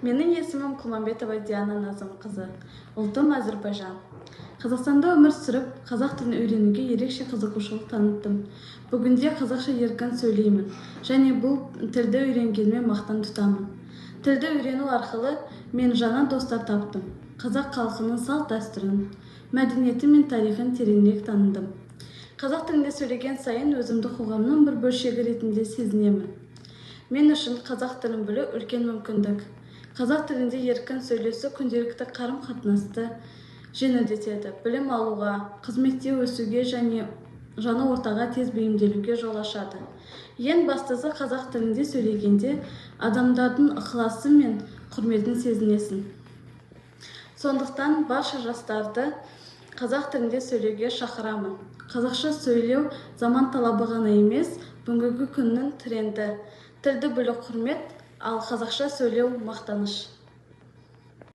Менің есімім Құлмамбетова Диана Назымқызы. Ұлтым әзірбайжан. Қазақстанда өмір сүріп, қазақ тілін үйренуге ерекше қызығушылық таныттым. Бүгінде қазақша еркін сөйлеймін және бұл тілді үйренгеніме мақтан тұтамын. Тілді үйрену арқылы мен жаңа достар таптым. Қазақ халқының салт-дәстүрін, мәдениеті мен тарихын тереңірек таныдым. Қазақ тілінде сөйлеген сайын өзімді қоғамның бір бөлшегі ретінде сезінемін. Мен үшін қазақ тілін білу үлкен мүмкіндік. Қазақ тілінде еркін сөйлесу күнделікті қарым-қатынасты жеңілдетеді, білім алуға, қызметте өсуге және жаңа ортаға тез бейімделуге жол ашады. Ең бастысы, қазақ тілінде сөйлегенде адамдардың ықыласы мен құрметін сезінесің. Сондықтан барша жастарды қазақ тілінде сөйлеуге шақырамын. Қазақша сөйлеу заман талабы ғана емес, бүгінгі күннің тренді. Тілді білу құрмет, ал қазақша сөйлеу мақтаныш.